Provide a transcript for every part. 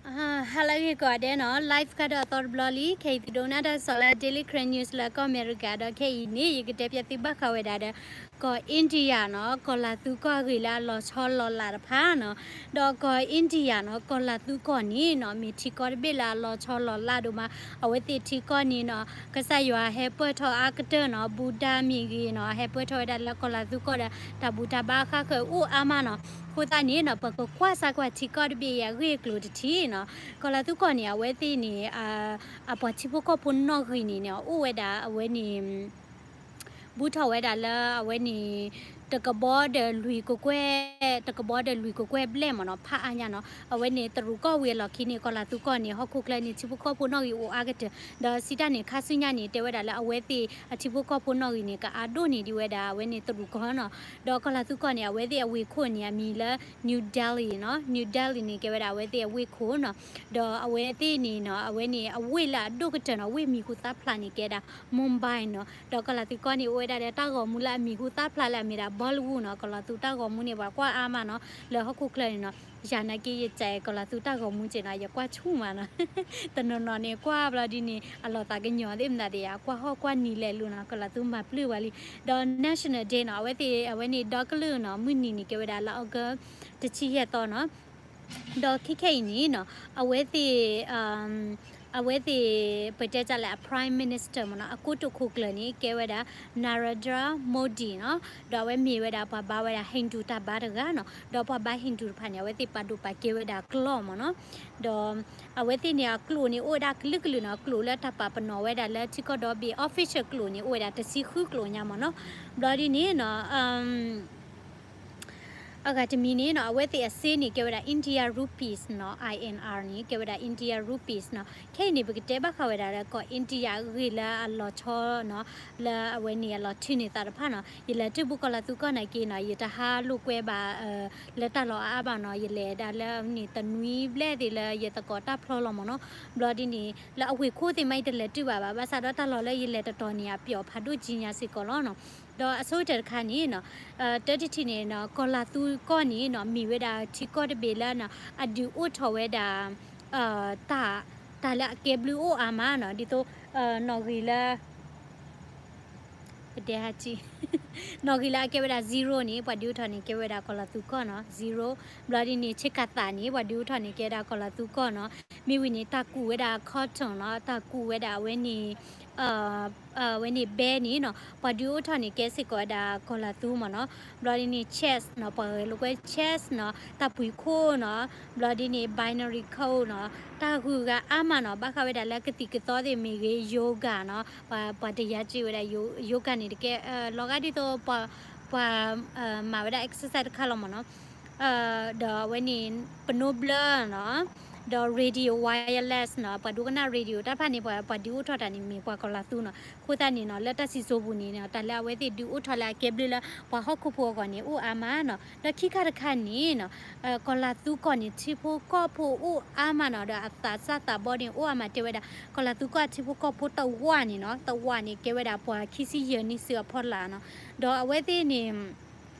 ဟါလၢအဂ့ၤကိးဂၤဒဲးနီၤ, live ကဒီးအသီတဘျီလံ. ခဲအံၤသုဒိကနၣ်တၢ်ကစီၣ်လၢ Daily Karen News လၢကီၢ်အမဲရကၤ, ဒီးခဲအံၤန့ၣ် ယကတဲပၠးသုဘၣ်ဃးဝဲဒၣ်ဒီး ကီၢ် India နီၤ, ကီၢ်လၤသူကီၢ်အဂ့ၢ်လၢအလီၤဆီလီၤလးတဖၣ်နီၤ. ဒီးကီၢ် India နီၤ, ကီၢ်လၤသူကီၢ်န့ၣ်နီၤ, မ့ၢ်ထံကီၢ်တဘ့ၣ်လၢအလီၤဆီလီၤလးဒိၣ်မး. အဝဲသ့ၣ်ထံကီၢ်န့ၣ်နီၤ, ကစၢ်ယွၤဟဲပၢၢ်ထီၣ်အါကတၢၢ်နီၤ, ဘူၣ်ဒါမ့ၢ်ဂ့ၤနီၤ, ဟဲပၢၢ်ထီၣ်ဝဲဒၣ်လၢကီၢ်လၤသူကီၢ်ဒီး တၢ်ဘူၣ်တၢ်ဘါဃၣ်ဃၢၤအိၣ်အါမးနီၤ. အဃိသတးန့ၣ်နီၤ, ပကကွၢ်စၢ်ကွၢ်ထံကီၢ်တဘ့ၣ်အံၤအဂ့ၢ်အကျိၤတထံၣ်နီၤ. ကီၢ်လၤသူကီၢ်န့ၣ် အဝဲသ့ၣ်န့ၣ် အပှၤထံဖိကီၢ်ဖိနီၣ်ဂံၢ်န့ၣ်န့ၣ် အိၣ်ဝဲဒၣ်အဝဲန့ၣ် ဘူးထီၣ်ဝဲဒၣ်လၢအဝဲန့ၣ် တကဘီဒီးလွံၢ်ကကွဲၢ်, တကဘီဒီးလွံၢ်ကကွဲၢ်ဘျဲၣ်မ့ၢ်နီၤ, ဖးအါညါနီၤ. အဝဲန့ၣ်တရူးကီၢ်ဝံၤအလီၢ်ခံန့ၣ် ကီၢ်လၤသူကီၢ်န့ၣ် ဟီၣ်ခိၣ်ချၢန့ၣ် ထံဖိကီၢ်ဖိနီၣ်ဂံၢ်အိၣ်အါကတၢၢ်, ဒီးစံးတၢ်န့ၣ် ခါဆူညါန့ၣ် တဲဝဲဒၣ်လၢအဝဲသ့ၣ်အထံဖိကီၢ်ဖိနီၣ်ဂံၢ်န့ၣ် ကအါဒိၣ်န့ၢ်ဒံးဝဲဒၣ်အဝဲန့ၣ်တရူးကီၢ်နီၤ. ဒီးကီၢ်လၤသူကီၢ်န့ၣ် အဝဲသ့ၣ်အဝ့ၢ်ခိၣ်န့ၣ် အမံၤလၢ New Delhi နီၤ, New Delhi န့ၣ် ကဲဝဲဒၣ်အဝဲသ့ၣ်အဝ့ၢ်ခိၣ်နီၤ. ဒီးအဝဲသ့ၣ်န့ၣ်နီၤ, အဝဲန့ၣ် အဝ့ၢ်လၢအဒိၣ်ကတၢၢ်နီၤ, ဝ့ၢ်မံၤဟူသၣ်ဖျါန့ၣ် ကဲဒၣ် Mumbai နီၤ. ဒီးကီၢ်လၤသူကီၢ်န့ၣ် အိၣ်ဝဲဒၣ်ဒီးတၢ်ဂီၤမူလၢအမံၤဟူသၣ်ဖျါလၢအမ့ၢ်ဒၣ် Bollywood နီၤ. ကီၢ်လၤသူတၢ်ဂီၤမူန့ၣ် ပှၤကွၢ်အါမးနီၤ, လၢဟီၣ်ခိၣ်ချၢန့ၣ်နီၤ. ယၤနာ်က့ ယစဲးကီၢ်လၤသူတၢ်ဂီၤမူက့နီၤ, ယကွၢ်ဆူၣ်မးနီၤ. တနီၤနီၤန့ၣ် ကွၢ်ဘျီဒ်န့ၣ် အလီၤသးကညီၤသ့ၣ်မတၤသ့ၣ်ယါ, ကွၢ်ဟီၣ်ကွၢ်နံၤလဲၤလိၤနီၤ, ကီၢ်လၤသူမၤပျုၢ်ဝဲလံ. ဒီး National Day နီၤ, အဝဲသ့ၣ်အဝဲန့ၣ်ဒီကလုာ်နီၤ, မုၢ်နံၤန့ၣ် ကဲဝဲဒၣ်လၢ August တဆံယဲၢ်သီနီၤ. ဒီးခဲခဲအံၤန့ၣ်နီၤ, အဝဲသ့ၣ် အဝဲသ့ၣ် ပတဲတၢ်လၢအ Prime Minister မ့ၢ်နီၤ, အကိတိာ်ခိၣ်ကျၢၢ်န့ၣ် ကဲဝဲဒၣ် Narendra Modi နီၤ. ဒီးအဝဲမ့ၢ်ဝဲဒၣ်ပှၤဘါဝဲဒၣ် Hindu တၢ်ဘါတဂၤနီၤ. ဒီးပှၤဘါ Hindu တဖၣ်န့ၣ် အဝဲသ့ၣ်ပာ်ဒိၣ်ပာ်ကဲဝဲဒၣ်ကျိာ်မ့ၢ်နီၤ. ဒီးအဝဲသ့ၣ်န့ၣ် အကျိာ်န့ၣ် အိၣ်ဝဲဒၣ်ကလုာ်ကလုာ်နီၤ, ကျိာ်လၢတၢ်ပာ်ပနီၣ်ဝဲဒၣ်လၢထံကီၢ်ဒီဘ့ၣ် official ကျိာ်န့ၣ် အိၣ်ဝဲဒၣ်တဆံဃုကျိာ်ညါမ့ၢ်နီၤ. ဘျီဒ်န့ၣ်နီၤ အဂၤတမံၤန့ၣ်နီၤ, အဝဲသ့ၣ်အစ့န့ၣ် ကဲဝဲဒၣ် India rupees နီၤ, INR န့ၣ် ကဲဝဲဒၣ် India rupees နီၤ. ခဲအံၤန့ၣ် ပကတဲဘၣ်ဃးဝဲဒၣ်လၢကီၢ် India အဂ့ၢ်လၢအလီၤဆီနီၤ, လၢအဝဲန့ၣ်အလီၤထုးန့ၢ်သးတဖၣ်နီၤ. ယလဲၤတုၤဘူၣ်ကီၢ်လၤသူကီၢ်နာ်က့နီၤ, ယတဟးလိာ်ကွဲဘၣ် လၢတၢ်လီၢ်အါအါဘၣ်နီၤ. ယလဲၤဒၣ်လၢန့ၣ်တနွံဘျဲၣ်သ့ၣ်လၢယသကိးတၢ်ဖျီလီၤမ့ၢ်နီၤ. ဘျီဒ်န့ၣ် လၢအဝ့ၢ်ခိၣ်သ့ၣ်မး ယတလဲၤတုၤဘၣ်ဘၣ်, ဘၣ်ဆၣ်ဒီးတၢ်လီၢ်လၢယလဲၤတတီၤန့ၣ် အပျီၣ်ဖးဒိၣ်ကံညါစ့ၢ်ကီးလီၤနီၤ. ဒီးအဆိကတၢၢ်တခါန့ၣ်နီၤ, တၢ်တထံၣ်န့ၣ်နီၤ, ကီၢ်လၤသူကီၢ်န့ၣ်နီၤ, မ့ၢ်ဝဲဒၣ်ထံကီၢ်တဘ့ၣ်လၢနီၤ, အဒုးအိၣ်ထီၣ်ဝဲဒၣ် တၢ် တၢ်လၢအကဲဘျုးအိၣ်အါမးနီၤ, ဒ်သိး နီၣ်ဂံၢ်လၢ ပဒဲဟးကံ နီၣ်ဂံၢ်လၢအကဲဝဲဒၣ် zero န့ၣ် ပှၤဒုးအိၣ်ထီၣ်န့ၣ် ကဲဝဲဒၣ်ကီၢ်လၤသူကီၢ်နီၤ, zero. ဘျီဒ်န့ၣ် ဆ့ကၤသးန့ၣ် ပှၤဒုးအိၣ်ထီၣ်န့ၣ် ကဲဒၣ်ကီၢ်လၤသူကီၢ်နီၤ. မ့ၢ်ဝံၤန့ၣ် တၢ်ကူးဝဲဒၣ် cotton နီၤ, တၢ်ကူးဝဲဒၣ်အဝဲန့ၣ် အဝဲန့ၣ် ဘဲန့ၣ်နီၤ, ပှၤဒုးအိၣ်ထီၣ်န့ၣ် ကဲစ့ၢ်ကီးဝဲဒၣ်ကီၢ်လၤသူမ့ၢ်နီၤ. ဘျီဒ်န့ၣ် chess နီၤ, ပှၤဂဲၤလိာ်ကွဲ chess နီၤ, တၢ်ပှ့ၤခိၣ်နီၤ. ဘျီဒ်န့ၣ် binary code နီၤ, တၢ်ဂုၤဂၤအါမးနီၤ, ဘၣ်ဃးဝဲဒၣ်လၢကသံၣ်ကသီသ့ၣ်မ့ၢ်ဂ့ၤ yoga နီၤ, ပှၤ ပှၤတယါက့ဝဲဒၣ် yo- yoga န့ၣ်တကဲ လီၤဂာ်ဒ်သိးပှၤ ပှၤ မၤဝဲဒၣ် exercise တခါလီၤမ့ၢ်နီၤ. ဒီးအဝဲန့ၣ် ပနိဘျၢနီၤ, ဒီး radio wireless နီၤ, ပှၤဒိကနၣ် radio တၢ်တဖၣ်န့ၣ် ပှၤ ပှၤဒုးအိၣ်ထီၣ်တၢ်န့ၣ် မ့ၢ်ပှၤကီၢ်လၤသူနီၤ. အဃိသတးန့ၣ်နီၤ, လၢတၢ်စံၣ်စိၤပူၤန့ၣ်နီၤ, တၢ်လၢအဝဲသ့ၣ်ဒုးအိၣ်ထီၣ်လၢအကဲဘျုးလၢပှၤဟီၣ်ခိၣ်ဖိအဂီၢ်န့ၣ် အိၣ်အါမးနီၤ. ဒီးခံခါတခါန့ၣ်နီၤ, ကီၢ်လၤသူကီၢ်န့ၣ် ထံဖိကီၢ်ဖိအိၣ်အါမးနီၤ, ဒီးအသးစၢ်သးဘီန့ၣ် အိၣ်အါမးတဲဝဲဒၣ် ကီၢ်လၤသူကီၢ်ထံဖိကီၢ်ဖိတဝာ်န့ၣ်နီၤ, တဝာ်န့ၣ် ကဲဝဲဒၣ်ပှၤခံဆံယဲၢ်နံၣ်စုအဖီလာ်နီၤ. ဒီးအဝဲသ့ၣ်န့ၣ်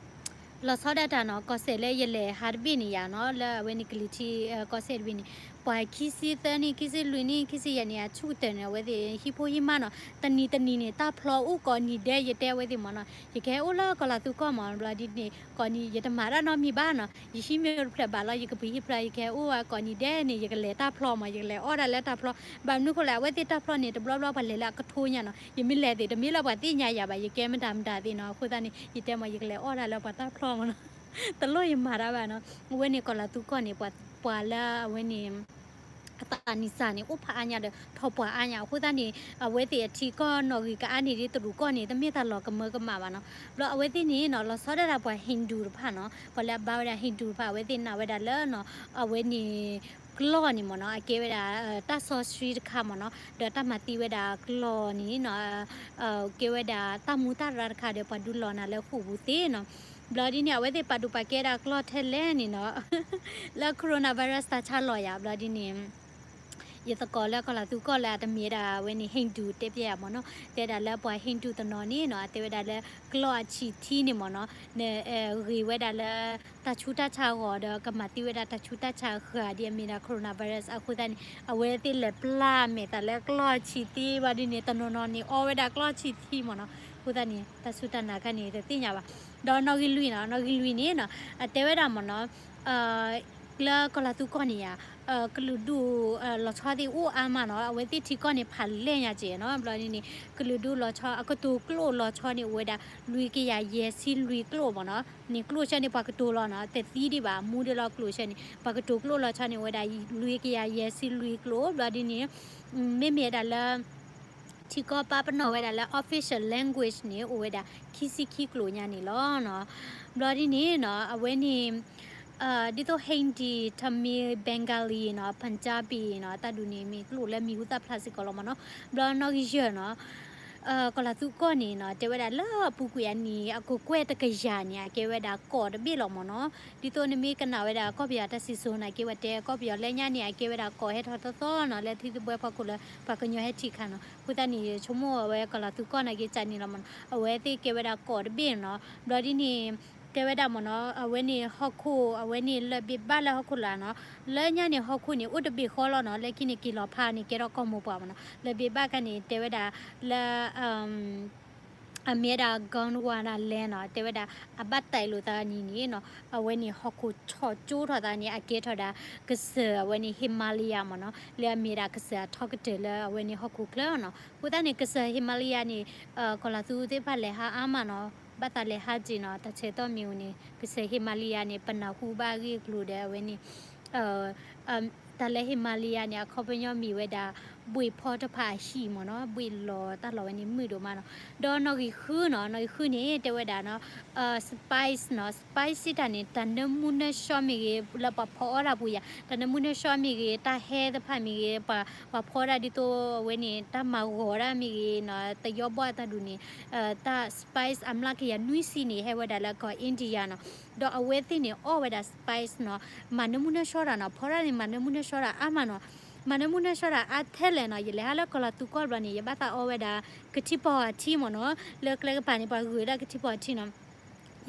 လီၤဆီဒၣ်တၢ်နီၤ, ကီၢ်စဲၣ်လၢယလဲၤဟးတဘ့ၣ်န့ၣ်ယါနီၤ, လၢအဝဲန့ၣ်ကလံၤထံး ကီၢ်စဲၣ်တဘ့ၣ်န့ၣ် ပှၤခံဆံသၢနံၣ် ခံဆံလွံၢ်နံၣ် ခံဆံယဲၢ်နံၣ် အဆူၣ်ကတၢၢ်န့ၣ် အဝဲသ့ၣ်ဟံၣ်ဖိဟံၣ်မါနီၤ, တနံၤတနံၤန့ၣ် တၢ်ဖျီအိၣ်ကိးနံၤဒဲး ယတဲအဝဲသ့ၣ်မ့ၢ်နီၤ, ယကဟဲအိၣ်လၢကီၢ်လၤသူကီၢ်မ့ၢ် ဘျီဒ်န့ၣ် ကိးနံၤ ယတမၤတၢ်နီတမံၤဘၣ်နီၤ, ယဟံးမ့ၢ်တဖျၢၣ်ဘၣ်လီၤ ယကပှ့ၤဟံၣ်ဖျၢၣ် ယကဟဲအိၣ်ကိးနံၤဒဲးန့ၣ် ယကလဲၤတၢ်ဖျီမ့ၢ် ယကလဲၤအီၣ်ဒၣ်လၢတၢ်ဖျီ, ဘၣ်မနုၤဃိလဲၣ် အဝဲသ့ၣ်တၢ်ဖျီန့ၣ် တဘျီဘျီပှၤလဲၤလၢအကထိညါနီၤ, ယမ့ၢ်လဲၤသ့ၣ် တမ့ၢ်လၢပှၤသ့ၣ်ညါယၤဘၣ် ယကဲမတၤမတၤသ့ၣ်နီၤ, အဃိသတးန့ၣ် ယတဲမ့ၢ် ယကလဲၤအီၣ်ဒၣ်လၢပှၤတၢ်ဖျီမ့ၢ်နီၤ, တလိၣ်ယမၤတၢ်ဘၣ်နီၤ, အဝဲန့ၣ်ကီၢ်လၤသူကီၢ်န့ၣ် ပှၤလၢအဝဲန့ၣ် အသးနံၣ်စၢ်န့ၣ် အိၣ်ဖးအါညါဒီး ထီၣ်ပှၢ်အါညါ အဃိသတးန့ၣ် အဝဲသ့ၣ်အထံကီၢ်နီၣ်ဂံၢ်ကအါန့ၢ်ဒ်တရူးကီၢ်န့ၣ် တမ့ၢ်တၢ်လီၤကမၢကမၣ်ဘၣ်နီၤ, ဘျီအဝဲသ့ၣ်န့ၣ်နီၤ လီၤဆီဒၣ်တၢ်ပှၤ Hindu တဖၣ်နီၤ ပှၤလၢအဘါဝဲဒၣ် Hindu တဖၣ် အဝဲသ့ၣ်နာ်ဝဲဒၣ်လၢနီၤ အဝဲန့ၣ် ကျီၢ်န့ၣ်မ့ၢ်နီၤ အကဲဝဲဒၣ် တၢ်စီဆှံတခါမ့ၢ်နီၤ ဒီးတၢ်မၤသံဝဲဒၣ်ကျီၢ်န့ၣ်နီၤ ကဲဝဲဒၣ်တၢ်မူတၢ်ရၢတခါဒီးပှၤဒုးလီၤနၤလၢဃိာ်ပူၤသ့နီၤ, ဘျီဒ်န့ၣ် အဝဲသ့ၣ်ပာ်ဒိၣ်ပာ်ကဲဒၣ်ကျီၢ်ထဲလဲၣ်န့ၣ်နီၤ လၢ coronavirus တၢ်ဆါလီၤယၤ ဘျီဒ်န့ၣ် ယသကိးလၢကီၢ်လၤသူကီၢ်လၢအတမ့ၢ်ဝဲဒၣ်ဝဲန့ၣ် Hindu တဲပျဲယၤမ့ၢ်နီၤ, တဲဒၣ်လၢပှၤ Hindu တနီၤန့ၣ်နီၤ အတဲဝဲဒၣ်လၢကျီၢ်အဆံးထံန့ၣ်မ့ၢ်နီၤ, နဂ့ၤဝဲဒၣ်လၢ တၢ်ဆူးတၢ်ဆါအဂီၢ်ဒီး ကမၤသံဝဲဒၣ်တၢ်ဆူးတၢ်ဆါအဂၤဒ်အမ့ၢ်ဒၣ် coronavirus အဃိသတးန့ၣ် အဝဲသ့ၣ်လဲၤပျၢ်မဲာ်သးလၢကျီၢ်အဆံးထံဘၣ်ဒ်န့ၣ် တနီၤနီၤန့ၣ်အီဝဲဒၣ်ကျီၢ်အဆံးထံမ့ၢ်နီၤ, အဃိသတးန့ၣ် တၢ်စူၢ်တၢ်နာ်ခါန့ၣ် တသ့ၣ်ညါဘၣ်. ဒီးနီၣ်ဂံၢ်လွံၢ်နီၤ, နီၣ်ဂံၢ်လွံၢ်န့ၣ်နီၤ အတဲဝဲဒၣ်မ့ၢ်နီၤ လၢကီၢ်လၤသူကီၢ်န့ၣ်ယါ ကလုာ်ဒူၣ်လီၤဆီသ့ၣ်အိၣ်အါမးနီၤ, အဝဲသ့ၣ်ထံကီၢ်န့ၣ်ဖးလဲၢ်ညါက့ၤနီၤ, ဘျီဒ်န့ၣ် ကလုာ်ဒူၣ်လီၤဆီ အကတိၤကျိၣ်လီၤဆီန့ၣ်အိၣ်ဝဲဒၣ် လွံၢ်ကယၤယဲၢ်ဆံလွံၢ်ကျိၣ်မ့ၢ်နီၤ, န့ၣ်ကျိၣ်ဆၢန့ၣ် ပှၤကတိၤလီၤနီၤ, တသံဒံးဘၣ် မူဒံးလီၤကျိၣ်ဆၢန့ၣ် ပှၤကတိၤကျိၣ်လီၤဆီန့ၣ်အိၣ်ဝဲဒၣ် လွံၢ်ကယၤယဲၢ်ဆံလွံၢ်ကျိၣ်, ဘျီဒ်န့ၣ် မ့မ့ၢ်ဝဲဒၣ်လၢ ထံကီၢ်ပာ်ပနီၣ်ဝဲဒၣ်လၢ official language န့ၣ် အိၣ်ဝဲဒၣ် ခံဆံခံကျိာ်ညါန့ၣ်လီၤနီၤ. ဘျီဒ်န့ၣ်နီၤ အဝဲန့ၣ် ဒ်သိး Hindi, Tamil, Bengali နီၤ Punjabi နီၤ တၢ်ဒုးန့ၣ် မ့ၢ်ကျိာ်လၢမံၤဟူသၣ်ဖျါစ့ၢ်ကီးလီၤမ့ၢ်နီၤ. ဘျီနီၣ်ဂံၢ်ယဲၢ်နီၤ ကီၢ်လၤသူကီၢ်န့ၣ်နီၤ တဲဝဲဒၣ်လၢအပူၤကွံာ်အနံၣ် အကကွဲၢ်တကယၤန့ၣ် အကဲဝဲဒၣ်ကီးတဘ့ၣ်လီၤမ့ၢ်နီၤ. ဒ်သိးနမ့ၢ်ကနၣ်ဝဲဒၣ် ကီၢ်ပယီၤတၢ်စံၣ်စိၤန့ၣ် ကဲဝဲတဲ ကီၢ်ပယီၤလၢညါန့ၣ် အကဲဝဲဒၣ်ကီးဟဲထီၣ်သီသီနီၤ လၢထံသဘှဲဖီခိၣ်လၢ ပှၤကညီဟဲထံၣ်ခါနီၤ. အဃိသတးန့ၣ် ယဆိကမိၣ်အဝဲကီၢ်လၤသူကီၢ်န့ၣ်က့ၤကနံၤလီၤမ့ၢ်နီၤ အဝဲသ့ၣ်ကဲဝဲဒၣ်ကီးတဘ့ၣ်နီၤ. ဘျီဒ်န့ၣ် တဲဝဲဒၣ်မ့ၢ်နီၤ အဝဲန့ၣ်ဟီၣ်ခိၣ် အဝဲန့ၣ်လၢဘ့ၣ်ဘၣ်လၢဟီၣ်ခိၣ်လာ်နီၤ လၢညါန့ၣ်ဟီၣ်ခိၣ်န့ၣ် အိၣ်တဘ့ၣ်ဃီလီၤနီၤ လၢခံန့ၣ်က့ၤလီၤဖးန့ၣ် ကဲထီၣ်ကီၢ်မိၢ်ပှၢ်မ့ၢ်နီၤ လၢဘ့ၣ်ဘၣ်ခါန့ၣ် တဲဝဲဒၣ်လၢ အမ့ၢ်ဝဲဒၣ် Gondwana land နီၤ တဲဝဲဒၣ် အဘၣ်တဲာ်လိာ်သးနံၤန့ၣ်နီၤ အဝဲန့ၣ်ဟီၣ်ခိၣ်ဆီၣ်ကၠိထီၣ်သးန့ၣ် အကဲထီၣ်ဒၣ် ကစၢၢ်အဝဲန့ၣ် Himalaya မ့ၢ်နီၤ လၢအမ့ၢ်ဒၣ်ကစၢၢ်အထီကတၢၢ်လၢအဝဲန့ၣ်ဟီၣ်ခိၣ်ချၢနီၤ. အဃိသတးန့ၣ် ကစၢၢ် Himalaya န့ၣ် ကီၢ်လၤသူသ့ၣ်တဖၣ်လဲၤဟးအါမးနီၤ ဘၣ်သးလဲၤဟးက့ၤနီၤ တၢ်ဆၢကတီၢ်မ့ၢ်အိၣ်န့ၣ် ကစၢၢ် Himalaya န့ၣ် ပနၢ်ဟူဘၣ်အဂ့ၢ်အကျိၤဒီးအဝဲန့ၣ် တၢ်လၢ Himalaya န့ၣ် အခီပညီမ့ၢ်ဝဲဒၣ် ဘှ့ၣ်ဖီတဖၣ်အဟံၣ်မ့ၢ်နီၤ ဘှ့ၣ်လီၤတၢ်လီၢ်ဝဲန့ၣ်မုာ်ဒိၣ်မးနီၤ. ဒီးနီၣ်ဂံၢ်ဃုနီၤ နီၣ်ဂံၢ်ဃုန့ၣ် တဲဝဲဒၣ်နီၤ spice နီၤ spice စံးတၢ်န့ၣ် တၢ်နၢမူနၢဆှီမ့ၢ်ဂ့ၤ လၢပှၤဖီအီၣ်တၢ်ပူၤယါ တၢ်နၢမူနၢဆှီမ့ၢ်ဂ့ၤ တၢ်ဟဲသ့ၣ်တဖၣ်မ့ၢ်ဂ့ၤ ပှၤဖီဒၣ်ဒ်သိးအဝဲန့ၣ် တၢ်မၤဂီၤဒၣ်မ့ၢ်ဂ့ၤနီၤ တယီဘီၣ်အတၢ်ဒုးန့ၣ် တၢ် spice အမျးကယၤနွံဆံန့ၣ် ဟဲဝဲဒၣ်လၢကီၢ် India နီၤ. ဒီးအဝဲသ့ၣ်န့ၣ် အီၣ်ဝဲဒၣ် spice နီၤ မၤနၢမူနၢဆှီတၢ်နီၤ ဖီဒၣ်န့ၣ် မၤနၢမူနၢဆှီတၢ်အါမးနီၤ မၤနၢမူနၢဆှီတၢ်အါထဲလဲၣ်နီၤ ယလဲၤဟးလၢကီၢ်လၤသူကီၢ်ဘျီန့ၣ် ယဘၣ်သးအီၣ်ဝဲဒၣ် ကထံပီၢ်ထံမ့ၢ်နီၤ လၢကျဲကပၤန့ၣ် ပှၤဂုာ်ဒၣ်ကထံပီၢ်ထံနီၤ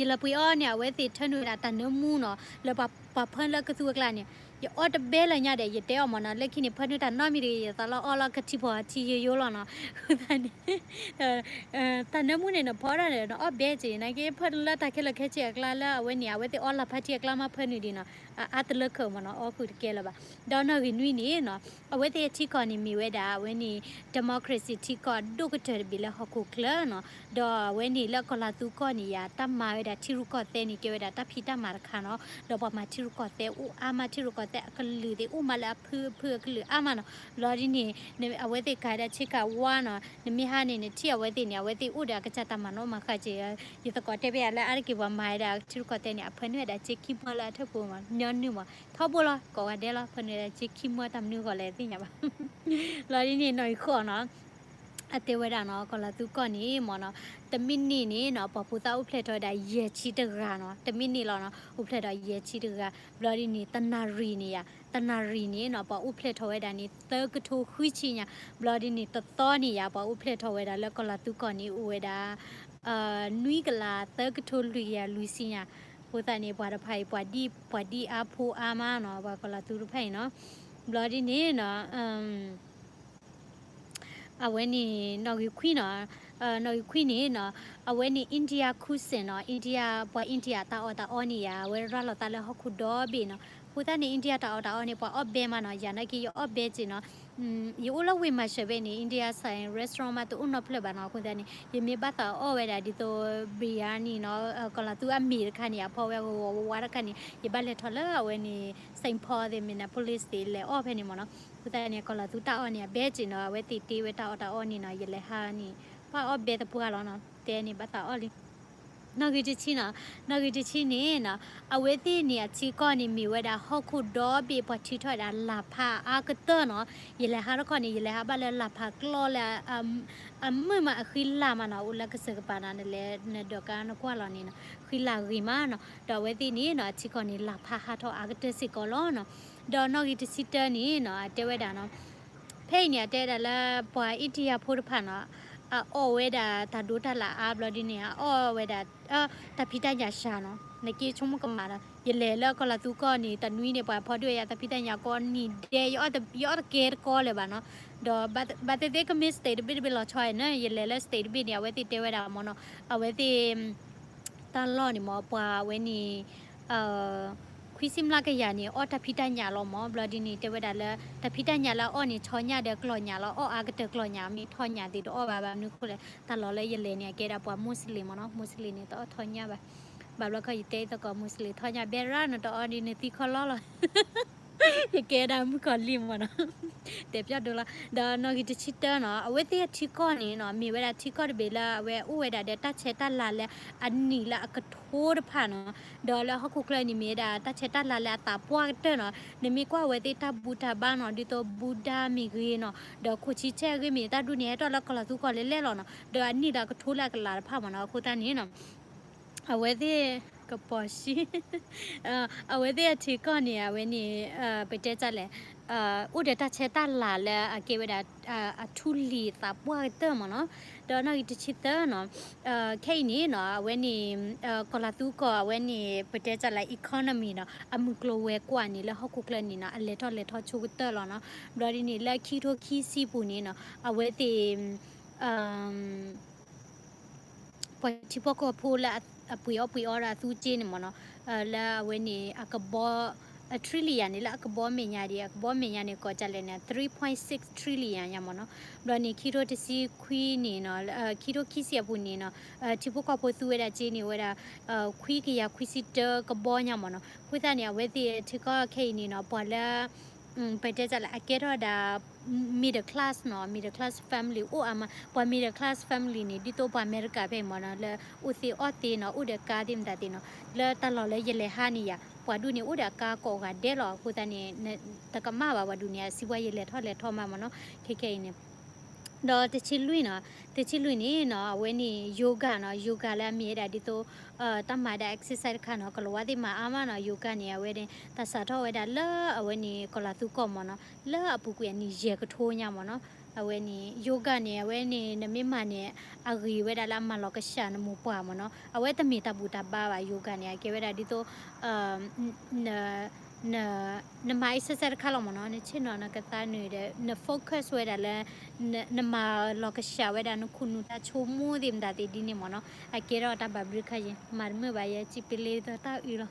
ယလဲၤပှ့ၤအီၣ်န့ၣ် အဝဲသ့ၣ်ထၢနုာ်ဝဲဒၣ်တၢ်နၢမူနီၤ လၢပှၤဖၢလၢကသူအကျါန့ၣ် ယအီၣ်တဘဲလၢညါဒီး ယတဲအီၤမ့ၢ်နီၤ လၢခံန့ၣ် ဖၢနုာ်တၢ်နီတမံၤတဂ့ၤ ယသးလီအီၣ်လီၤကထံပီၢ်ထံယိယိလီၤနီၤ အဃိသတးန့ၣ် တၢ်နၢမူန့ၣ် နဖီဒၣ်န့ၣ် နအီၣ်ဘဲက့ၤ နာ်က့ဖၢနုာ်လၢတၢ်ခဲလၢာ်ခဲဆ့အကျါလၢအဝဲန့ၣ် အဝဲသ့ၣ်အီၣ်လၢ်ဖးထံအကျါမးဖၢနုာ်ဒံးနီၤ အအါတလၢခၢးမ့ၢ်နီၤ အီၣ်ဃုာ်တကဲလၢၤဘၣ်. ဒီးနီၣ်ဂံၢ်နွံန့ၣ်နီၤ အဝဲသ့ၣ်အထံကီၢ်န့ၣ်မ့ၢ်ဝဲဒၣ် အဝဲန့ၣ် democracy ထံကီၢ်အဒိၣ်ကတၢၢ်တဘ့ၣ်လၢဟီၣ်ခိၣ်ချၢနီၤ ဒီးအဝဲန့ၣ်လၢကီၢ်လၤသူကီၢ်န့ၣ်ယါ တၢ်မၤဝဲဒၣ်ထံရူၢ်ကီၢ်သဲးန့ၣ် ကဲဝဲဒၣ်တၢ်ဖံးတၢ်မၤတခါနီၤ ဒီးပှၤမၤထံရူၢ်ကီၢ်သဲးအိၣ်အါမး ထံရူၢ်ကီၢ်သဲးအကလုာ်သ့ၣ်အိၣ်မးလၢအဖုအဖုအကလုာ်အါမးနီၤ ဘျီဒ်န့ၣ် အဝဲသ့ၣ်ကၤဒၣ်ဆ့ကၤဝါနီၤ နမ့ၢ်ဟါန့ၣ် နထံၣ်အဝဲသ့ၣ်န့ၣ် အဝဲသ့ၣ်အိၣ်ဒီးအကစၢ်တၢ်မၤနီၣ်မၤဃါက့ၤ ယသကိးတဲဘၣ်ယၤလၢအါတက့ၢ်ပှၤမၤဝဲဒၣ်ထံရူၢ်ကီၢ်သဲးန့ၣ် အဖၢနုာ်ဝဲဒၣ်စ့ခံမၢလၢအထၢၣ်ပူၤမး ညီနုၢ်မး ထီဘိလီၤ ကိးဂၤဒဲးလီၤ ဖၢနုာ်ဝဲဒၣ်စ့ခံမၢတၢ်မနုၤဂီၢ်လဲၣ်သ့ၣ်ညါဘၣ် လီၤဒ်န့ၣ် နီၣ်ဂံၢ်ဃိးနီၤ အတဲဝဲဒၣ်နီၤ ကီၢ်လၤသူကီၢ်န့ၣ်မ့ၢ်နီၤ တမံးနံးန့ၣ်နီၤ ပှၤဖိသၣ်အိၣ်ဖျဲၣ်ထီၣ်ဝဲဒၣ်ယဲၢ်ဆံတဂၤနီၤ တမံးနံးလီၤနီၤ အိၣ်ဖျဲၣ်ထီၣ်ယဲၢ်ဆံတဂၤ ဘျီဒ်န့ၣ် တနၣ်ရံၣ်န့ၣ်ယါ တနၣ်ရံၣ်န့ၣ်နီၤ ပှၤအိၣ်ဖျဲၣ်ထီၣ်ဝဲဒၣ်န့ၣ် သၢကထိဃုဆံညါ ဘျီဒ်န့ၣ် တသီန့ၣ်ယါ ပှၤအိၣ်ဖျဲၣ်ထီၣ်ဝဲဒၣ်လၢကီၢ်လၤသူကီၢ်န့ၣ် အိၣ်ဝဲဒၣ် နွံကလးသၢကထိလွံၢ်ကယၤလွံၢ်ဆံညါ အဃိသတးန့ၣ် ပှၤတဖၣ်အံၤ ပှၤဒ် ပှၤဒ်အါဖိအါမးနီၤ ပှၤကီၢ်လၤသူတဖၣ်အံၤနီၤ ဘျီဒ်န့ၣ်နီၤ အဝဲန့ၣ် နီၣ်ဂံၢ်ခွံနီၤ နီၣ်ဂံၢ်ခွံန့ၣ်နီၤ အဝဲန့ၣ် India cuisine နီၤ India ပှၤ India တၢ်အီၣ်တၢ်အီန့ၣ်ယါ အဝဲရၤလီၤသးလၢဟီၣ်ခိၣ်ဒီဘ့ၣ်နီၤ အဃိသတးန့ၣ် India တၢ်အီၣ်တၢ်အီန့ၣ် ပှၤအီၣ်ဘဲမးနီၤ ယၤနာ်က့ယအီၣ်ဘဲက့ၤနီၤ ယအိၣ်လၢဝ့ၢ်မၤစၢၤဘ့ၣ်န့ၣ် India ဆိုင် restaurant မးတအိၣ်နီတဖျၢၣ်ဘၣ်နီၤ အဃိသတးန့ၣ် ယမ့ၢ်ဘၣ်သးအီၣ်ဝဲဒၣ်ဒ်သိး biryani နီၤ ကီၢ်လၤသူအမ့ၢ်တခါန့ၣ် အဖီဝဲဂီၤဂီၤဝါဝါတခါန့ၣ် ယဘၣ်လဲၤထီၣ်လၢအဝဲန့ၣ် Saint Paul သ့ၣ် Minneapolis သ့ၣ် လဲၤအီၣ်ဖဲန့ၣ်မးနီၤ အဃိသတးန့ၣ် ကီၢ်လၤသူတၢ်အီၣ်န့ၣ် အဘဲက့ၤနီၤ အဝဲသ့ၣ်တ့ဝဲတၢ်အီၣ်တၢ်အီန့ၣ်နီၤ ယလဲၤဟးန့ၣ် ဘၣ်အီၣ်ဘဲသပှၢ်လီၤနီၤ တဲန့ၣ်ဘၣ်သးအီၣ်လံ နီၣ်ဂံၢ်တဆံနီၤ နီၣ်ဂံၢ်တဆံန့ၣ်နီၤ အဝဲသ့ၣ်န့ၣ်အထံကီၢ်န့ၣ်မ့ၢ်ဝဲဒၣ်ဟီၣ်ခိၣ်ဒီဘ့ၣ်ပှၤထုးထီၣ်ဝဲဒၣ်လၢ်ဖးအါကတၢၢ်နီၤ ယလဲၤဟးတခီန့ၣ် ယလဲၤဟးဘၣ်လၢလၢ်ဖးကျီလၢ အမုာ်မးအဃံလၤမးနီၤ အိၣ်လၢကစၢၢ်ကပၤနီၤ နလဲၤနဒိးကါနကွၢ်လီၤန့ၣ်နီၤ ဃံလၤဂ့ၤမးနီၤ ဒီးအဝဲသ့ၣ်န့ၣ်နီၤ အထံကီၢ်န့ၣ် လၢ်ဖးဟးထီၣ်အါကတၢၢ်စ့ၢ်ကီးလီၤနီၤ ဒီးနီၣ်ဂံၢ်တဆံတၢန့ၣ်နီၤ အတဲဝဲဒၣ်နီၤ ဖဲအံၤန့ၣ် အတဲဒၣ်လၢ ပှၤအ့ဒံယၤဖိတဖၣ်နီၤ, အအီၣ်ဝဲဒၣ်တၢ်ဒိတၢ်လၣ်အါဘျီဒ်န့ၣ် အအီၣ်ဝဲဒၣ် တၢ်ဖံးတၢ်ညၣ်စှၤနီၤ, နက့ဆိကမိၣ်ကမၣ်ဒီး ယလဲၤလၢကီၢ်လၤသူကီၢ်န့ၣ် တနွံန့ၣ် ပှၤဖီဒိၣ်ယၤတၢ်ဖံးတၢ်ညၣ်ကိးနံၤဒဲး ယအီၣ်တကဲတကီလၢၤဘၣ်နီၤ, ဒီးဘၣ်သ့ၣ်သ့ၣ်ကမ့ၢ် state တဘ့ၣ်တဘ့ၣ်လီၤဆီနီၤ, ယလဲၤလၢ state တဘ့ၣ်န့ၣ် အဝဲသ့ၣ်တဲဝဲဒၣ်မ့ၢ်နီၤ, အဝဲသ့ၣ် တၢ်လီၢ်န့ၣ်မ့ၢ် ပှၤဝဲန့ၣ် ခွံဆံမျးကယၤန့ၣ် အီၣ်တၢ်ဖံးတၢ်ညၣ်လီၤမ့ၢ်, ဘျီဒ်န့ၣ် တဲဝဲဒၣ်လၢ တၢ်ဖံးတၢ်ညၣ်လၢအအီၣ်န့ၣ် ဆီညၣ်ဒီးကျီၢ်ညၣ်လီၤ, အီၣ်အါကတၢၢ်ကျီၢ်ညၣ် မ့ၢ်ထီၣ်ညၣ်သ့ၣ်တအီၣ်ဘၣ်, ဘၣ်မနုၤအဃိလဲၣ် တၢ်လီၢ်လၢယလဲၤန့ၣ် အကဲဒၣ်ပှၤ Muslim မ့ၢ်နီၤ, Muslim န့ၣ် တအီၣ်ထီၣ်ညၣ်ဘၣ်, ဘၣ်ဘျီခီယတဲသကိး Muslim ထီၣ်ညၣ်ဘဲရၣ်နီၤ, တအီၣ်ဒ်န့ၣ်သံခီလီလီၤ ယကဲဒၣ်မုၣ်ကီၤလံၢ်မ့ၢ်နီၤ, တဲပျီဒိလီၤ, ဒီးနီၣ်ဂံၢ်တဆံတၢနီၤ, အဝဲသ့ၣ်အထံကီၢ်န့ၣ်နီၤ မ့ၢ်ဝဲဒၣ်ထံကီၢ်တဘ့ၣ်လၢအဝဲအိၣ်ဝဲဒၣ်ဒီးတၢ်ဆဲးတၢ်လၤလၢအနံၣ်လၢအကထိတဖၣ်နီၤ, ဒီးလၢဟီၣ်ခိၣ်ချၢန့ၣ် မ့ၢ်ဝဲဒၣ်တၢ်ဆဲးတၢ်လၤလၢအသးပှၢ်ကတၢၢ်နီၤ, နမ့ၢ်ကွၢ်အဝဲသ့ၣ်တၢ်ဘူၣ်တၢ်ဘါနီၤ ဒ်သိး Buddha မ့ၢ်ဂ့ၤနီၤ, ဒီးခိၣ်ဆံဆဲးအဂ့ၢ်မ့ၢ်တၢ်ဒူၣ်န့ၣ် ဟဲထီၣ်လၢကီၢ်လၤသူကီၢ်လဲၣ်လဲၣ်လီၤနီၤ, ဒီးအနံၣ်လၢအကထိလၢအကလးတဖၣ်မ့ၢ်နီၤ, အဃိသတးန့ၣ်နီၤ အဝဲသ့ၣ် ကပီၤဆံ အဝဲသ့ၣ်အထံကီၢ်န့ၣ် အဝဲန့ၣ် ပတဲတၢ်လဲၣ် အိၣ်ဒီးတၢ်ဆဲးတၢ်လၤလၢအကဲဝဲဒၣ် အထူလံၤသးပှၢ်ကတၢၢ်မ့ၢ်နီၤ, ဒီးနီၣ်ဂံၢ်တဆံသၢနီၤ ခဲအံၤန့ၣ်နီၤ အဝဲန့ၣ် ကီၢ်လၤသူကီၢ်အဝဲန့ၣ် ပတဲတၢ်လဲၣ် economy နီၤ အမုၢ်ကျိၤဝဲၤကွာ်န့ၣ် လၢဟီၣ်ခိၣ်ချၢန့ၣ်နီၤ အလဲၤထီၣ်လဲၤထီဆိကတၢၢ်လီၤနီၤ, ဘျီဒ်န့ၣ် လၢခံထိခံဆံပူၤန့ၣ်နီၤ အဝဲသ့ၣ် ပှၤထံဖိကီၢ်ဖိလၢအပှ့ၤအီၣ်ပှ့ၤအီဒီးအသူစ့န့ၣ်မ့ၢ်နီၤ, လၢအဝဲန့ၣ် အကဘီ အ trillion န့ၣ် လၢအကဘီမဲာ်ညါဒံး အကဘီမဲာ်ညါန့ၣ် ကိးဒ်လဲၣ်န့ၣ် three point six trillion ညါမ့ၢ်နီၤ, ဘျီန့ၣ် ခံထိတဆံခွံန့ၣ်နီၤ ခံထိခံဆံအပူၤန့ၣ်နီၤ ထံဖိကီၢ်ဖိသူဝဲဒၣ်စ့န့ၣ်ဝဲဒၣ် ခွံကယၤခွံဆံတၢကဘီညါမ့ၢ်နီၤ, အဃိသတးန့ၣ် အဝဲသ့ၣ်ထံကီၢ်ခဲအံၤန့ၣ်နီၤ ပှၤလၢ ပတဲတၢ်လဲၣ် အကဲထီၣ်ဒၣ် middle class နီၤ middle class family အိၣ်အါမး ပှၤ middle class family န့ၣ် ဒ်သိးပှၤအမဲရကၤဖဲအံၤမ့ၢ်နီၤ လၢအိၣ်သ့အီၣ်သ့နီၤ အိၣ်ဒီးကါသ့ၣ်မတၤသ့ၣ်နီၤ လၢတၢ်လီၢ်လၢယလဲၤဟါန့ၣ်ယၤ ပှၤဒူၣ်န့ၣ်အိၣ်ဒီးအကါကိးဂၤဒဲးလီၤ, အဃိသတးန့ၣ် တကမၣ်ဘၣ်ပှၤဒူၣ်န့ၣ် အစံးပှၤယလဲၤထီၣ်လဲၤထီမးမ့ၢ်နီၤ ခဲခဲအံၤန့ၣ် ဒီးတဆံလွံၢ်နီၤ တဆံလွံၢ်န့ၣ်နီၤ အဝဲန့ၣ် yoga နီၤ yoga လၢအမ့ၢ်ဝဲဒၣ်ဒ်သိး တၢ်မၤဒၣ် exercise တခါနီၤ ကလီၤဝါသ့ၣ်မၤအါမးနီၤ yoga န့ၣ် အဝဲန့ၣ် တၢ်စးထီၣ်ဝဲဒၣ်လၢအဝဲန့ၣ် ကီၢ်လၤသူကီၢ်မ့ၢ်နီၤ လၢအပူၤကွံာ်အနံၣ်ယဲၢ်ကထိညါမ့ၢ်နီၤ အဝဲန့ၣ် yoga န့ၣ် အဝဲန့ၣ် နမ့ၢ်မၤန့ၣ် အဂ့ၤဝဲဒၣ်လၢအမၤလီၤကဆှၣ်နမိၢ်ပှၢ်မ့ၢ်နီၤ အဝဲတမ့ၢ်တၢ်ဘူၣ်တၢ်ဘါဘၣ် yoga န့ၣ် အကဲဝဲဒၣ်ဒ်သိး နမၤ exercise တခါလီၤမ့ၢ်နီၤ နဆ့ၣ်နီၤနကသါနုၤဒီး န focus ဝဲဒၣ်လၢ နမၤလီၤကဆှၣ်ဝဲဒၣ်နခိၣ်နူာ်တၢ်ဆိကမိၣ်သ့ၣ်မတၤသ့ၣ်ဒ်န့ၣ်မ့ၢ်နီၤ အကဲထီၣ်တၢ်ဘၣ်ဘျုးခါယံၤ မၤတမုာ်ဘၣ်ယဲ စံးပလ့သိးတၢ်အုးလီၤ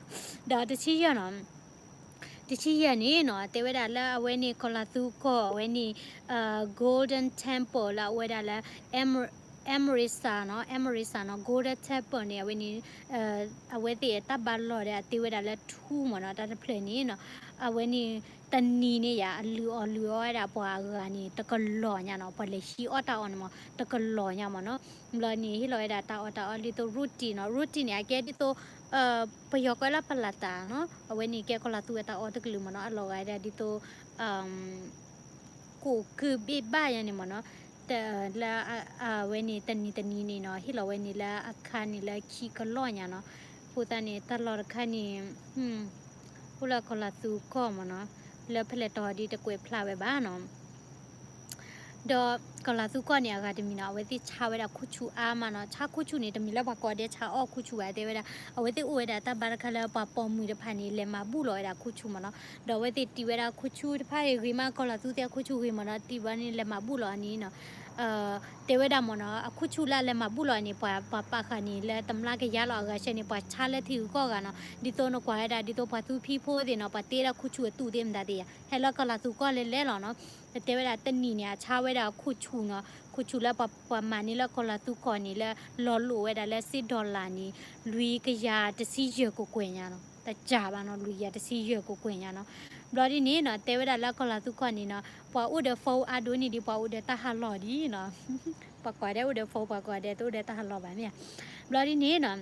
ဒီးတဆံယဲၢ်နီၤ တဆံယဲၢ်န့ၣ်နီၤ တဲဝဲဒၣ်လၢအဝဲန့ၣ် ကီၢ်လၤသူကီၢ် အဝဲန့ၣ် Golden Temple လၢအဝဲဒၣ်လၢ Amritsar နီၤ Amritsar နီၤ Golden Temple န့ၣ် အဝဲန့ၣ် အဝဲသ့ၣ်တၢ်ဘၣ်လီၤဒီးအတ့ဝဲဒၣ်လၢထူမ့ၢ်နီၤ တၢ်တဖျၢၣ်န့ၣ်နီၤ အဝဲန့ၣ် တနံၤန့ၣ်ယၤ အလုၢ်အီၣ်လုၢ်အီဝဲဒၣ်ပှၤအဂၤန့ၣ် တကလီၤညါနီၤ ပှၤလဲၤဟံးအီၣ်တၢ်အီၣ်န့ၣ်မ့ၢ် တကလီၤညါမ့ၢ်နီၤ ဘျီန့ၣ် ဟ့ၣ်လီၤဝဲဒၣ်တၢ်အီၣ်တၢ်အီလံာ်သိး roti နီၤ roti န့ၣ် အကဲဒ်သိး ပယီၤကိးလၢ ပလၢ်တၢ်နီၤ အဝဲန့ၣ်ကဲကီၢ်လၤသူအတၢ်အီၣ်တကလုာ်မ့ၢ်နီၤ အလီၤဂာ်ဝဲဒၣ်ဒ်သိး ကိၣ်ကုၢ်ဘ့ၣ်ဘၣ်ယါန့ၣ်မ့ၢ်နီၤ, လၢအဝဲန့ၣ်တနံၤတနံၤန့ၣ်နီၤ ဟ့ၣ်လီၤဝဲန့ၣ်လၢအခါန့ၣ်လၢခံကလီၢ်ညါနီၤ, အဃိသတးန့ၣ် တၢ်လီၢ်တခါန့ၣ် အိၣ်လၢကီၢ်လၤသူကီၢ်မ့ၢ်နီၤ, လၢဖဲလဲၣ်တီၤဒ်တကွဲးဖျါဝဲဘၣ်နီၤ. ဒီးကီၢ်လၤသူကီၢ်န့ၣ် အဂၤတမံၤနီၤ အဝဲသ့ၣ်ဆါဝဲဒၣ်ခူၣ်ဆူၣ်အါမးနီၤ, ဆါခူၣ်ဆူၣ်န့ၣ် တမ့ၢ်လၢပှၤကိးဂၤဒဲးဆါအီၣ်ခူၣ်ဆူၣ်ဘၣ် တဲဝဲဒၣ်, အဝဲသ့ၣ်အိၣ်ဝဲဒၣ်တၢ်ဘါတခါလၢပှၤပိာ်မုၣ်တဖၣ်န့ၣ် လဲၤမၤဘူၣ်လီၤဝဲဒၣ်ခူၣ်ဆူၣ်မ့ၢ်နီၤ, ဒီးအဝဲသ့ၣ်တံၢ်ဝဲဒၣ်ခူၣ်ဆူၣ်တဖၣ်အံၤဂ့ၤမး ကီၢ်လၤသူသ့ၣ်အခူၣ်ဆူၣ်ဂ့ၤမးနီၤ, တံၢ်ဘၣ်န့ၣ်လဲၤမၤဘူၣ်လီၤအန့ၣ်နီၤ တဲဝဲဒၣ်မ့ၢ်နီၤ, အခူၣ်ဆူၣ်လၢအလဲၤမၤဘူၣ်လီၤန့ၣ် ပှၤပာ်ဃာ်န့ၣ် လၢတမျါကယၤလီၤ အဂၤဆဲန့ၣ် ပှၤဆါလၢထံဂုၤကီၢ်ဂၤနီၤ, ဒ်သိးနကွၢ်ဝဲဒၣ် ဒ်သိးပှၤသူဖံဖိသ့ၣ်နီၤ ပှၤတ့ဒၣ်ခူၣ်ဆူၣ်အတူၢ်သ့ၣ်မတၤသ့ၣ်ယါ, ဟဲလၢကီၢ်လၤသူကီၢ်လဲၤလဲၤလီၤနီၤ, တဲဝဲဒၣ်တနံၤန့ၣ် အဆါဝဲဒၣ်ခူၣ်ဆူၣ်နီၤ, ခူၣ်ဆူၣ်လၢပှၤမၤန့ၢ်လၢကီၢ်လၤသူကီၢ်န့ၣ် လၢလီၤလိာ်ဝဲဒၣ်လၢစ့ dollar န့ၣ် လွံၢ်ကယၤတဆံယဲၢ်ကကွဲၢ်ညါနီၤ, တကးဘၣ်နီၤ လွံၢ်ကယၤတဆံယဲၢ်ကကွဲၢ်ညါနီၤ, ဘျီဒ်န့ၣ်နီၤ တဲဝဲဒၣ်လၢကီၢ်လၤသူကီၢ်န့ၣ်နီၤ ပှၤအိၣ်ဒီး phone အါဒိၣ်န့ၢ်ဒံး ပှၤအိၣ်ဒီးတၢ်ဟးလီၢ်ဒံးနီၤ, ပှၤကိးဂၤဒဲးအိၣ်ဒီး phone ပှၤကိးဂၤဒဲးတအိၣ်ဒီးတၢ်ဟးလီၢ်ဘၣ်မ့ၢ်ဧါ, ဘျီဒ်န့ၣ်နီၤ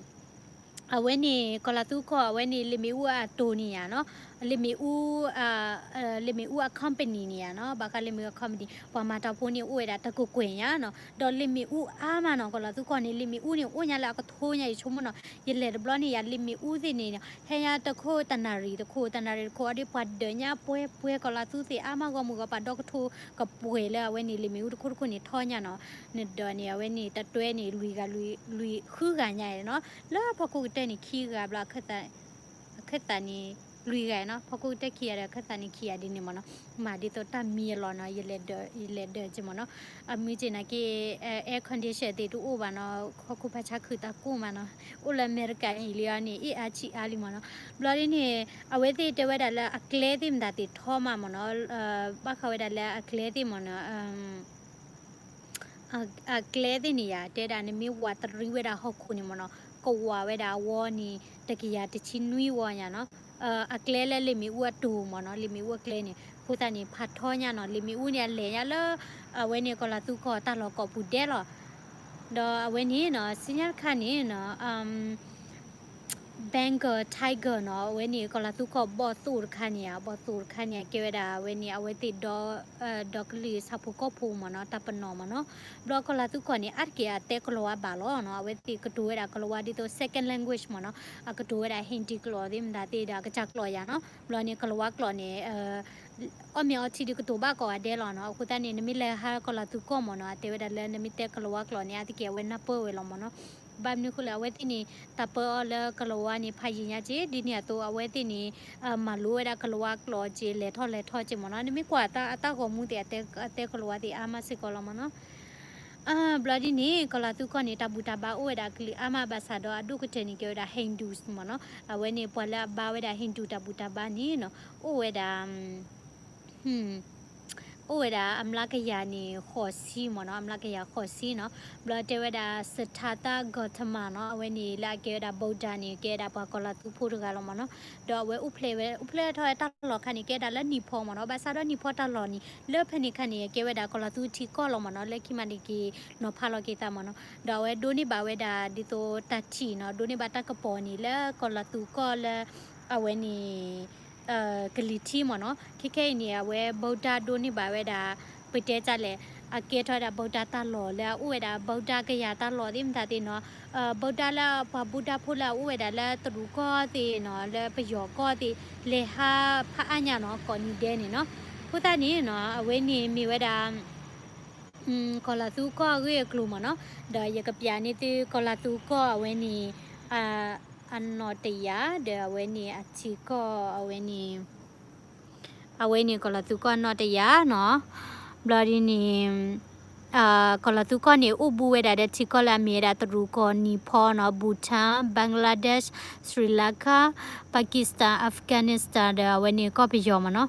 အဝဲန့ၣ် ကီၢ်လၤသူကီၢ် အဝဲန့ၣ် လ့ၣ်မ့ၣ်အူအတိၢ်န့ၣ်ယါနီၤ, လ့ၣ်မ့ၣ်အူ လ့ၣ်မ့ၣ်အူအ company န့ၣ်ဧါနီၤ, ဘၣ်ဃးလ့ၣ်မ့ၣ်အူအ company ပှၤမၤတၢ်ဖိန့ၣ်အိၣ်ဝဲဒၣ်တကကွဲၢ်ညါနီၤ, ဒီးလ့ၣ်မ့ၣ်အူအါမးနီၤ, ကီၢ်လီၤသူကီၢ်န့ၣ် လ့ၣ်မ့ၣ်အူန့ၣ် အိၣ်ညါလၢအကထိညါ ယဆိကမိၣ်နီၤ, ယလဲၤတဘျီန့ၣ်ယၤ လ့ၣ်မ့ၣ်အူသ့ၣ်န့ၣ် ဟဲညါတခိၣ်တနၣ်ရံၣ်တခိၣ် တနၣ်ရံၣ်တခိၣ်အီၤဒီး ပှၤဒၢးညါပှဲၤပှဲၤ ကီၢ်လီၤသူသ့ၣ်အါမး ဂီၢ်မုၢ်ဂီၢ်ပၤဒီကထိကပှဲၤလၢအဝဲန့ၣ် လ့ၣ်မ့ၣ်အူတခိၣ်တခိၣ်န့ၣ်ထီညါနီၤ, နဒၢးန့ၣ် အဝဲန့ၣ်တတွဲန့ၣ် လွံၢ်ဂၤလွံၢ် လွံၢ်ဃုဂၤညါနီၤ, လၢဖီခိၣ်ကတၢၢ်န့ၣ် ခံဂၤဘျီ အခၢၣ်သးန့ၣ် လွံၢ်ဂၤနီၤ, ဖီခိၣ်ကတၢၢ်ခံဂၤဒီး အခၢၣ်သးန့ၣ်ခံဂၤဒ်န့ၣ်မ့ၢ်နီၤ, မၤဒ်သိးတၢ်မံအလီၢ်နီၤ, ယလဲၤဒၢးက့မ့ၢ်နီၤ, အမုၢ်က့ၤနာ်က့ air condition သ့ၣ်တအိၣ်ဘၣ်နီၤ, ဟီၣ်ခိၣ်ဖးဆါခုးတၢ်ကိၢ်မးနီၤ, အိၣ်လၢအမဲရကၤအံၤလံအီၤန့ၣ် အ့ၣ်အါဆံးအါလံမ့ၢ်နီၤ, ဘျီဒ်န့ၣ် အဝဲသ့ၣ်တဲဝဲဒၣ်လၢအကျဲသ့ၣ်မတၤသ့ၣ်ထီမးမ့ၢ်နီၤ, ဘၣ်ဃးဝဲဒၣ်လၢအကျဲသ့ၣ်မ့ၢ်နီၤ အကျဲသ့ၣ်န့ၣ်ယၤ တဲဒၣ်နမ့ၢ်ဝးတရံးဝဲဒၣ်ဟီၣ်ခိၣ်န့ၣ်မ့ၢ်နီၤ, ကဝးဝဲဒၣ်အဝီန့ၣ် တကယၤတဆံနွံဝီညါနီၤ, အကျဲလၢလ့ၣ်မ့ၣ်အူအတိၢ်မ့ၢ်နီၤ, လ့ၣ်မ့ၣ်အူအကျဲန့ၣ် အဃိသတးန့ၣ် ဖးထီညါနီၤ, လ့ၣ်မ့ၣ်အူန့ၣ်အလဲၤညါလၢ အဝဲန့ၣ်ကီၢ်လီၤသူကီၢ်တၢ်လီၢ်ကိးပူၤဒဲးလီၤ, ဒီးအဝဲန့ၣ်နီၤ ဆူညါတခါန့ၣ်နီၤ Bengal Tiger နီၤ, အဝဲန့ၣ် ကီၢ်လီၤသူကီၢ်ဘီၣ်သိၣ်တခါန့ၣ်ဧါ, ဘီၣ်သိၣ်တခါန့ၣ် အကဲဝဲဒၣ် အဝဲန့ၣ် အဝဲသ့ၣ်ဒီ ဒီကလုာ်ဆၣ်ဖိကီၢ်ဖိမ့ၢ်နီၤ, တၢ်ပနီၣ်မ့ၢ်နီၤ, ဘျီကီၢ်လီၤသူကီၢ်န့ၣ် အါတက့ၢ်အတဲကလီၤဝါဘၣ်လီၤနီၤ, အဝဲသ့ၣ်ကတိၤဝဲဒၣ်ကလီၤဝါဒ်သိး second language မ့ၢ်နီၤ, အကတိၤဝဲဒၣ် Hindi ကလီၤသ့ၣ်မတၤသ့ၣ်ဒီး အကစၢ်ကျိာ်ယၤနီၤ, ဘျီန့ၣ် ကလီၤဝါကျိာ်န့ၣ် အီၣ်မ့ၤအီထံဒုးကတိၤဘၣ်ကိးဂၤဒဲးလီၤနီၤ, အဃိသတးန့ၣ် နမ့ၢ်လဲၤဟးကီၢ်လီၤသူကီၢ်မ့ၢ်နီၤ, အတဲဝဲဒၣ်လၢနမ့ၢ်တဲကလီၤဝါကျိာ်န့ၣ် အါတက့ၢ်အဝဲနၢ်ပၢၢ်ဝဲလီၤမ့ၢ်နီၤ, ဘၣ်မနုၤအဃိလဲၣ် အဝဲသ့ၣ်န့ၣ် တၢ်ပၢအီၤလၢကလီၤဝါန့ၣ် ဖးယံာ်ညါက့ၤ ဒ်န့ၣ်အသိး အဝဲသ့ၣ်န့ၣ် မၤလိဝဲဒၣ်ကလီၤဝါကျိာ်က့ၤ လဲၤထီၣ်လဲၤထီက့ၤမ့ၢ်နီၤ, နမ့ၢ်ကွၢ်အတၢ်ဂီၤမူသ့ၣ် အတဲကလီၤဝါသ့ၣ်အါမးစ့ၢ်ကီးလီၤမ့ၢ်နီၤ. ဘျီဒ်န့ၣ် ကီၢ်လီၤသူကီၢ်န့ၣ် တၢ်ဘူၣ်တၢ်ဘါအိၣ်ဝဲဒၣ်ကလုာ်အါမးဘၣ်ဆၣ်ဒီး အဒိၣ်ကတၢၢ်န့ၣ် ကဲဝဲဒၣ် Hindus မ့ၢ်နီၤ. အဝဲန့ၣ် ပှၤလၢအဘါဝဲဒၣ် Hindu တၢ်ဘူၣ်တၢ်ဘါန့ၣ်နီၤ အိၣ်ဝဲဒၣ် အိၣ်ဝဲဒၣ်အမျးကယၤန့ၣ် ဃိးဆံမ့ၢ်နီၤ, အမျးကယၤဃိးဆံနီၤ. ဘျီတဲဝဲဒၣ် Siddhartha Gautama နီၤ, အဝဲန့ၣ်လၢအကဲဝဲဒၣ် Buddha န့ၣ် ကဲဝဲဒၣ်ပှၤကီၢ်လီၤသူဖိတဂၤလီၤမ့ၢ်နီၤ. ဒီးအဝဲအိၣ်ဖျဲၣ်ဝဲ အိၣ်ဖျဲၣ်ထီၣ်ဝဲတၢ်လီၢ်ခါန့ၣ် ကဲဒၣ်လၢနံၣ်ဖီမ့ၢ်နီၤ. ဘၣ်ဆၣ်ဒီးနံၣ်ဖီတၢ်လီၢ်န့ၣ် လၢဖဲန့ၣ်ခါန့ၣ် ကဲဝဲဒၣ်ကီၢ်လီၤသူထံကီၢ်လီၤမ့ၢ်နီၤ, လၢခံမးန့ၣ်က့ၤနီၤဖးလီၤက့ၤသးမ့ၢ်နီၤ. ဒီးအဝဲဒိးန့ၢ်ဘၣ်ဝဲဒၣ်ဒ်သိးတၢ်ထံၣ်နီၤ, ဒိးန့ၢ်ဘၣ်တၢ်ကပီၤန့ၣ် လၢကီၢ်လီၤသူကီၢ်လၢ အဝဲန့ၣ် ကလံၤထံးမ့ၢ်နီၤ. ခဲခဲအံၤန့ၣ် အဝဲ Buddha ဒိးန့ၢ်ဘၣ်ဝဲဒၣ် ပတဲတၢ်လဲၣ်, အကဲထီၣ်ဝဲဒၣ် Buddha တၢ်လီၢ်လၢအအိၣ်ဝဲဒၣ် Buddha ကယၤတၢ်လီၢ်သ့ၣ်မတၤသ့ၣ်နီၤ. Buddha လၢပှၤ Buddha ဖိလၢအအိၣ်ဝဲဒၣ်လၢတရူးကီၢ်သ့ၣ်နီၤ, လၢပယီၤကီၢ်သ့ၣ် လဲၤဟးဖးအါညါနီၤ, ကိးနံၤဒဲးန့ၣ်နီၤ. အဃိသတးန့ၣ်နီၤ အဝဲန့ၣ်မ့ၢ်ဝဲဒၣ် ကီၢ်လီၤသူကီၢ်အဂ့ၢ်အကျိၤမ့ၢ်နီၤ. ဒီးယကပျးန့ၢ်သုကီၢ်လီၤသူကီၢ်အဝဲန့ၣ် အနီၣ်တယၢ် ဒီးအဝဲန့ၣ်အထံကီၢ် အဝဲန့ၣ် အဝဲန့ၣ်ကီၢ်လီၤသူကီၢ်နီၣ်တယၢ်နီၤ. ဘျီဒ်န့ၣ် ကီၢ်လီၤသူကီၢ်န့ၣ် အိၣ်ဘူးဝဲဒၣ်ဒီးထံကီၢ်လၢအမ့ၢ်ဝဲဒၣ်တရူးကီၢ်, နံၣ်ဖီနီၤ, Bhutan, Bangladesh, Sri Lanka, Pakistan, Afghanistan ဒီးအဝဲန့ၣ်ကီၢ်ပယီၤမ့ၢ်နီၤ.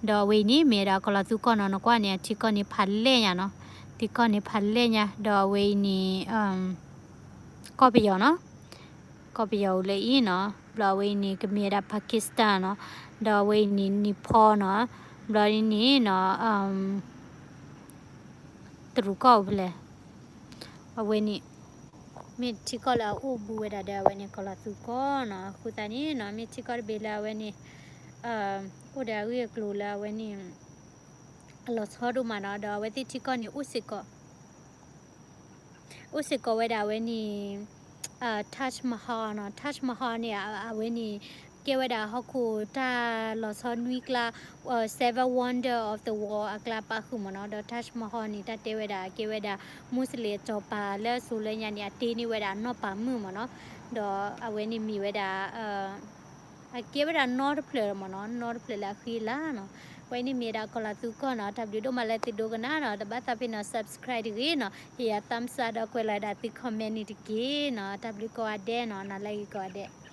ဒီးအဝဲအံၤန့ၣ် မ့ၢ်ဝဲဒၣ်ကီၢ်လီၤသူကီၢ်နီၤ, နကွၢ်န့ၣ် အထံကီၢ်န့ၣ်ဖးလဲၢ်ညါနီၤ, ထံကီၢ်န့ၣ်ဖးလဲၢ်ညါ, ဒီးအဝဲအံၤန့ၣ် ကီၢ်ပယီၤနီၤ, ကီၢ်ပယီၤအိၣ်လၢအံၤနီၤ, ဘျီအဝဲအံၤန့ၣ် ကမ့ၢ်ဝဲဒၣ် Pakistan နီၤ, ဒီးအဝဲအံၤန့ၣ် နံၣ်ဖီနီၤ, ဘျီဒ်န့ၣ်နီၤ တရူးကီၢ်အိၣ်ဖဲလဲၣ်, အဝဲန့ၣ် မ့ၢ်ထံကီၢ်လၢအအိၣ်ဘူးဝဲဒၣ်ဒီးအဝဲန့ၣ် ကီၢ်လီၤသူကီၢ်နီၤ. အဃိသတးန့ၣ်နီၤ မ့ၢ်ထံကီၢ်တဘ့ၣ်လၢအဝဲန့ၣ် အိၣ်ဒီးအဂ့ၢ်အကျိၤလၢအဝဲန့ၣ် အလီၤဆီဒိၣ်မးနီၤ, ဒီးအဝဲသ့ၣ်ထံကီၢ်န့ၣ် အိၣ်စ့ၢ်ကီး အိၣ်စ့ၢ်ကီးဝဲဒၣ်အဝဲန့ၣ် Taj Mahal နီၤ, Taj Mahal န့ၣ် အဝဲန့ၣ် ကဲဝဲဒၣ်ဟီၣ်ခိၣ်တၢ်လီၤဆီနွံကျါ Seven Wonder of the World အကျါပာ်ဃုာ်မ့ၢ်နီၤ. ဒီး Taj Mahal န့ၣ် တၢ်တဲဝဲဒၣ် ကဲဝဲဒၣ် မူစလ့ၣ်အစီၤပၤလၢအစိၤလၢညါန့ၣ် အတ့န့ၢ်ဝဲဒၣ်နီၢ်ပၤမုၣ်မ့ၢ်နီၤ. ဒီးအဝဲန့ၣ်မ့ၢ်ဝဲဒၣ် အကဲဝဲဒၣ်နီတဖျၢၣ်မ့ၢ်နီၤ, နီတဖျၢၣ်လၢအဃံအလၤနီၤ. အဝဲန့ၣ်မ့ၢ်ဝဲဒၣ်ကီၢ်လီၤသူကီၢ်နီၤ. တၢ်ဘျုးဒိၣ်မးလၢသုဒိကနၣ်နီၤ. တဘၣ်သးဖဲနီၤ subscribe တဂ့ၤနီၤ, ဟ့ၣ်ယၤ thumbs up ဒီးကွဲးလီၤဝဲဒၣ်သု comment န့ၣ်တက့ၢ်နီၤ. တၢ်ဘျုးကိးဂၤဒဲးနီၤ, နၤလၢအဂ့ၤကိးဂၤဒဲး.